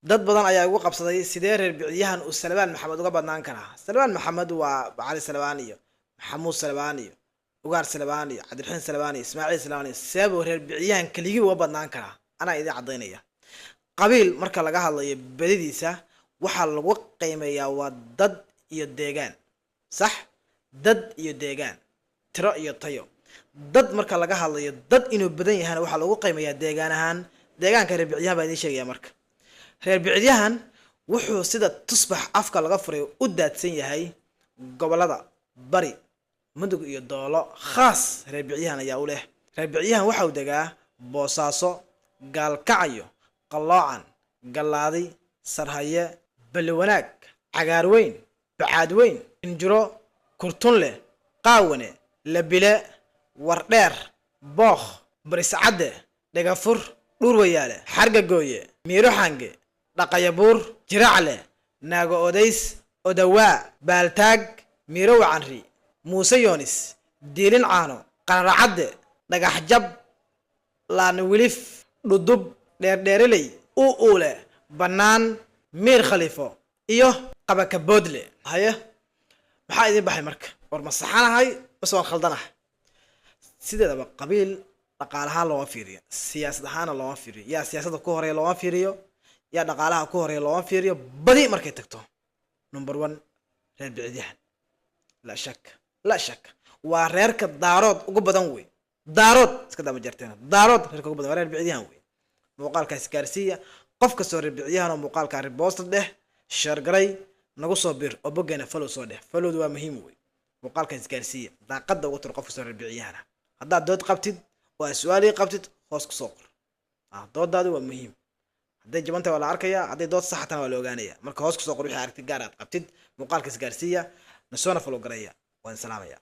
Dad badan ayaa igu qabsaday, sidee reer Bicyahan uu Salebaan Maxamed uga badnaan karaa? Salebaan Maxamed waa Cali Salebaan iyo Maxamuud Salebaan iyo Ugaar Salebaan iyo Cabdiraxiin Salebaan iyo Ismaaciil Salebaan iyo seebuu reer Bicyahan keligii uga badnaan karaa? Anaa idin caddaynaya. Qabiil marka laga hadlayo badidiisa waxaa lagu qiimeeyaa waa dad iyo deegaan, sax? Dad iyo deegaan, tiro iyo tayo. Dad marka laga hadlayo, dad inuu badan yahana waxaa lagu qiimeeyaa deegaan ahaan. Deegaanka reer Bicyahan baa idiin sheegaya. Marka reer Bicyahan wuxuu sida tusbax afka laga furay u daadsan yahay gobolada Bari, Mudug iyo Doolo. Khaas reer Bicyahan ayaa u leh. Reer Bicyahan waxa uu degaa Boosaaso, Gaalkacyo, Qalloocan, Gallaadi, Sarhaye, Balliwanaag, Cagaarweyn, Bacaadweyn, Injiro, Kurtunleh, Qaawane, Labile, Wardheer, Bookh, Bariscadde, Dhegafur, Dhurwayaale, Xargagooye, Miiro Xange, Dhaqayabuur, Jiracle, Naago Odays, Odawaa, Baaltaag, Miiro Wacanri, Muuse Yoonis, Diilin Caano, Qararacadde, Dhagaxjab, Laanwilif, Dhudub, Dheerdheereley, Uule Bannaan, Miir Khaliifo iyo Qabakaboodle. Haye, maxaa idiin baxay marka? War ma saxanahay mase waan khaldanahay? Sideedaba qabiil dhaqaalahaan looma fiiriyo, siyaasad ahaana looma fiiriyo. Yaa siyaasadda ku horeeya looma fiiriyo, yaa dhaqaalaha ku horeeya looma fiiriyo. Badi markay tagto, number one reer Bicidyahan, laa shak, laa shak, waa reerka Daarood ugu badan wey. Daarood iska daba jarteen, Daarood reerka ugu badan waa reer Bicidyahan wey. Muuqaalkaas gaarsiiya qof kastoo reer Bicyahan oo muuqaalkaa repost dheh, share garay, nagu soo bir oo boggeena follow soo dheh. Followdu waa muhiim wey. Muuqaalkaas gaarsiiya, daaqadda uga tur qof kastoo reer Bicyahana. Haddaad dood qabtid oo aad su-aalii qabtid, hoos kusoo qor. Doodaadu waa muhiim. Hadday jabantay waa la arkayaa, hadday dood saxatana waa la ogaanaya. Marka hoos kusoo qor wixii aragti gaar aad qabtid. Muuqaalkaas gaarsiiya, nasoona follow garaya. Waan salaamaya.